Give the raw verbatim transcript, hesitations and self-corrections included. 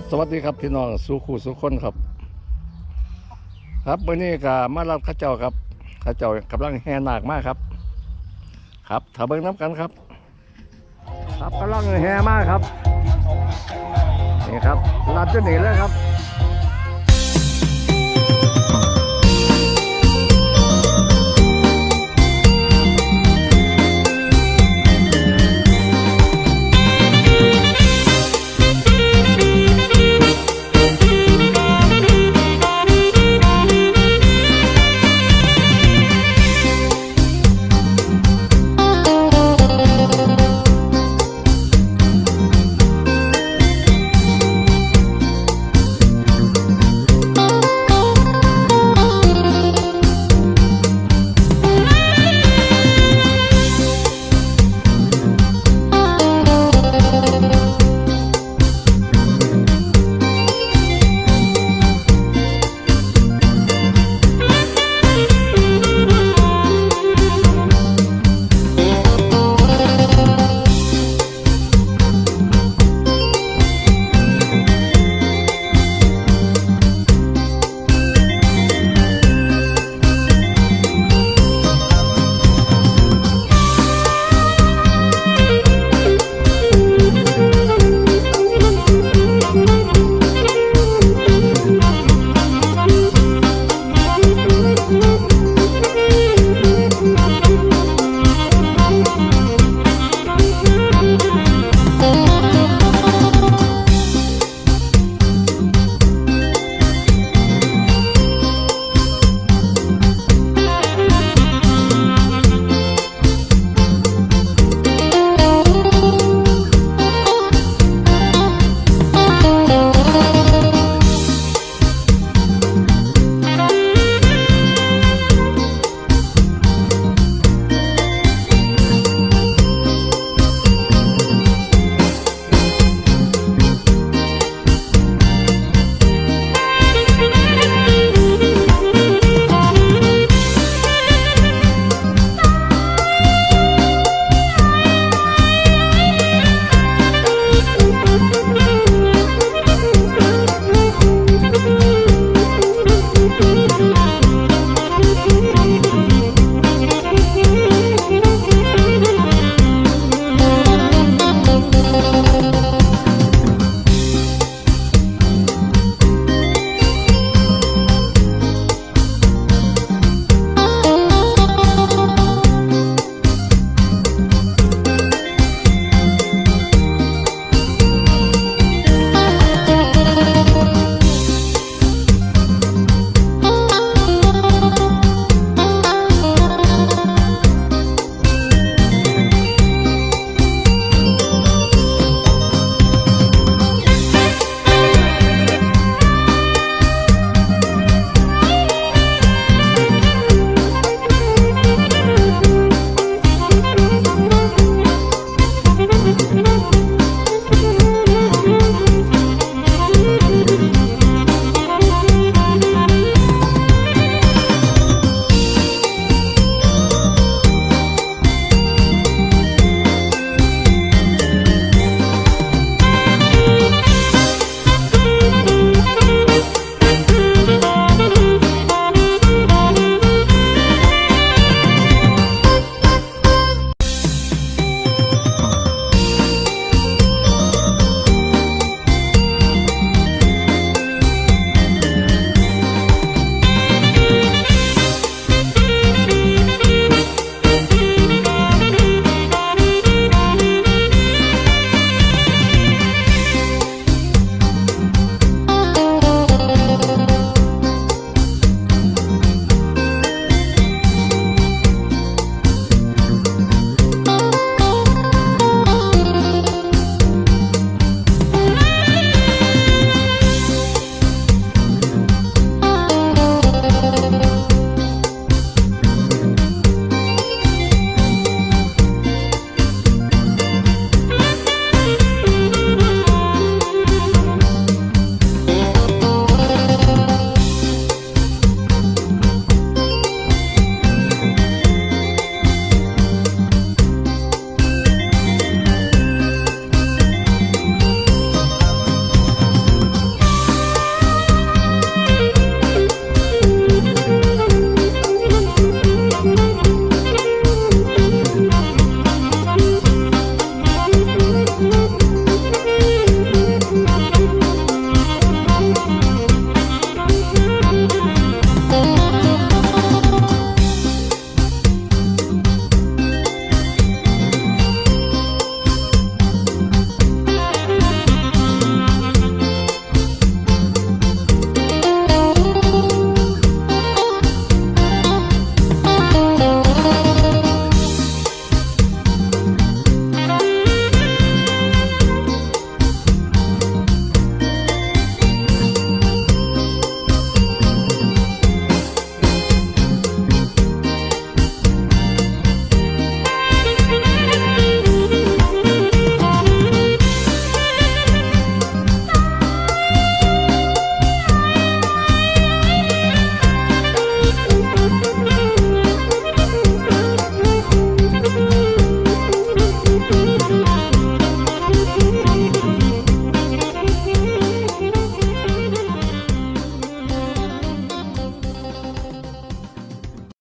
สวัสดีครับพี่น้องสู่คู่สู่คนครับ ครับมื้อนี้ก็มารับเขาเจ้าครับ เขาเจ้ากำลังแห่นาคมาครับ ครับถ้าเบิ่งนำกันครับ ครับกำลังแห่มาครับ นี่ครับรับอยู่นี่เลยครับ